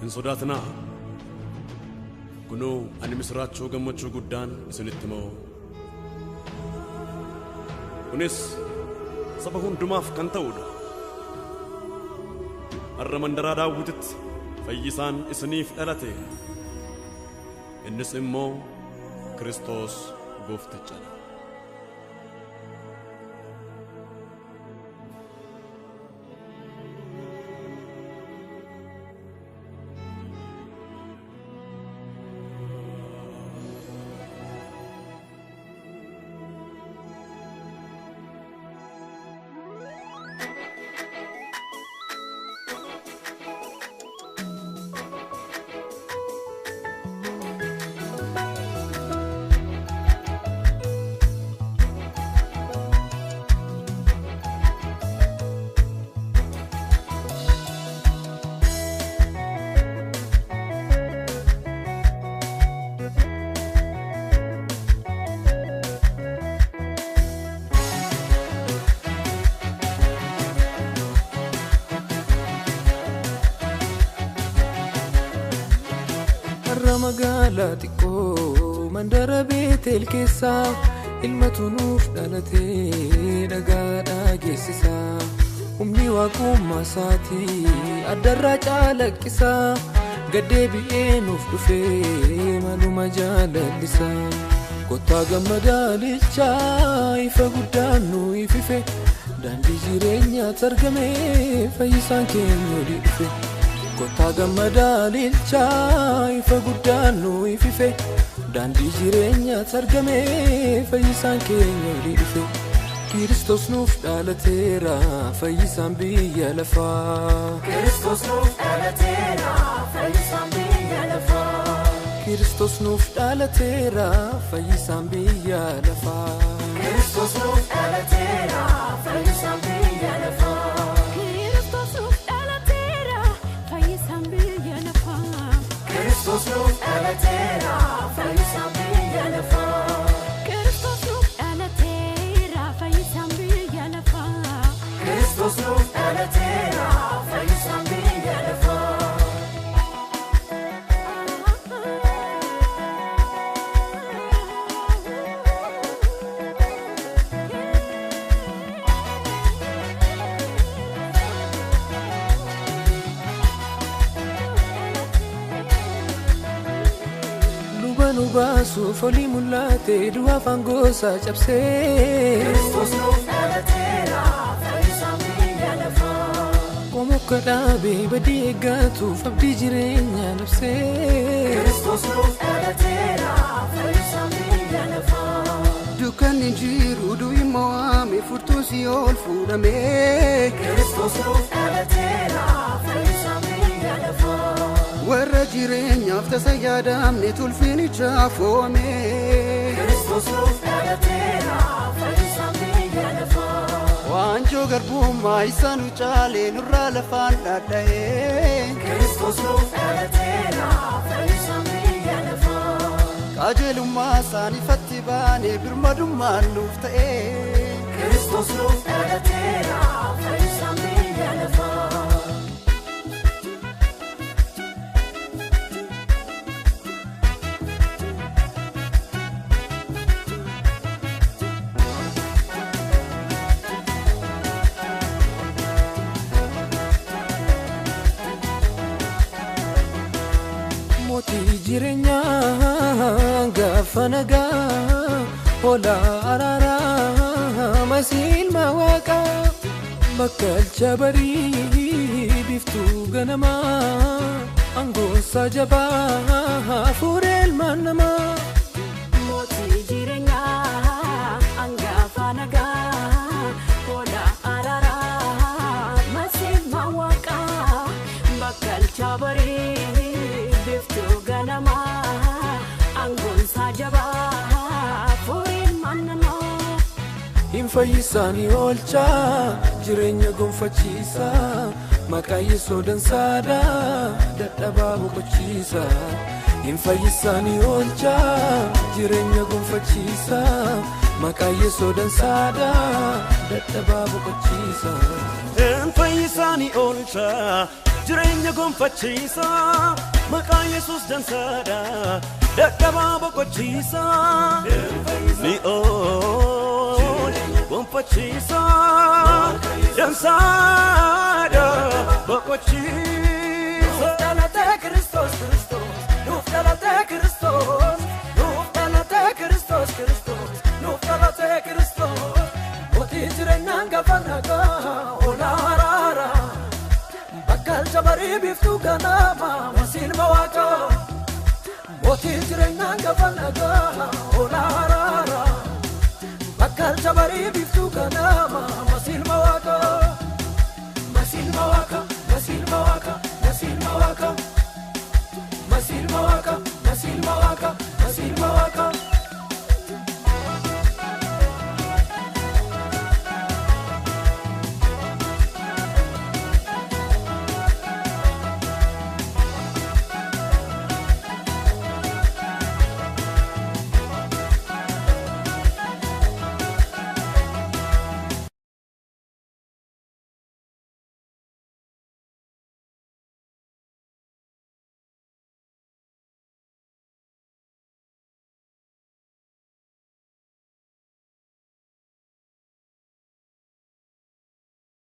Hin sodaatinaa. Kunoo ani misiraachoo gammachuu guddaan isinitti himoo. Kunis saba hundumaaf kan ta'udha. Har'a mandaraa Daawititti fayyisaan isiniif dhalate. Innis immoo Kiristoos Gooftichadha. Magaalaa xiqqoo mandara Beetel keessaa ilmatu nuuf dhalatee dhagaadhaa geessisaa. Humni waaqummaa isaatii addarraa calaqqisaa. Gaddeebi'ee nuuf dhufee maluma jaalallisaa. Kottaa gammadaa lilchaa ifa guddaan nu ifife. Daandii jireenyaatti argame fayyisaan keenya olii dhufe. Kottaa gammadaa lilchaa ifa guddaan nu ifife. Daandii jireenyaatti argame fayyisaan keenya olii dhufe. Kiristoos nuuf dhalateera fayyisaan biyya lafaa. Kiristoos nuuf dhalateera fayyisaan biyya lafaa. Kiristoos nuuf dhalateera fayyisaan biyya lafaa. Kiristoos nuuf dhalateera fayyisaan biyya lafaa. Kiristoos nuuf dhalateera fayyisaan biyya lafaa. Kiristoos nuuf dhalateera fayyisaan biyya lafaa. Kiristoos nuuf dhalateera fayyisaan biyya lafaa. Kiristoos nuuf dhalateera fayyisaan biyya lafaa. Nu baasuuf olii mul'ate du'a afaan gosaa cabsee. Kiristoos nuuf dhalateera fayyisaan biyya lafaa. Qomoka dhaabee badii eeggatuuf abdii jireenyaa labsee. Kiristoos nuuf dhalateera fayyisaan biyya lafaa. Dukkanni jiru du'i mo'ame furtuun si'ool fuudhame. Kiristoos nuuf dhalateera fayyisaan biyya lafaa. Warra jireenyaaf tasa yaadamne tulfinicha fo'ame. Kiristoos nuuf dhalateera fayyisaan biyya lafaa. Waanjoo garbummaa isa nu caalee nurraa lafaan dhadha'ee. Kiristoos nuuf dhalateera fayyisaan biyya lafaa. Qajeelummaa isaan ifatti baanee birmadummaan nuuf ta'ee. Kiristoos nuuf dhalateera fayyisaan biyya lafaa. Mootii jireenyaa gaafa nagaa hoolaa araaraa masii ilma waaqaa bakkalcha barii biiftuu ganamaa aangoonsaa jabaa hafuura ilmaan namaa. Mootii jireenyaa gaafa nagaa hoolaa araaraa masii ilma waaqaa bakkalcha barii. Biiftuu ganamaa aangoonsaa jabaa furiin mannanoo. Hin fayyisaanii oolchaa jireenya gonfachiisaa maqaa Yesuus dansaadhaa dadhabaa boqochiisaa. Hin fayyisaanii oolchaa jireenya gonfachiisaa maqaa Yesuus dansaadhaa dadhabaa boqochiisaa. Hin fayyisaanii oolchaa Jireenya gonfachiisa, maqaa Yesuus dansaadha, dadhabaa boqochiisa. Ni oolcha gonfachiisa, dansaadha boqochiisa. Dhalatee Kiristoos Kiristoos nuuf dhalatee Kiristoos nuuf dhalatee Kiristoos Kiristoos nuuf dhalatee Kiristoos mootii jireenyaan gaafa nagaa oolaa haraara bakkalcha barii biiftuu ganama masiilma waaqaa mootii jireenyaan gaafa nagaa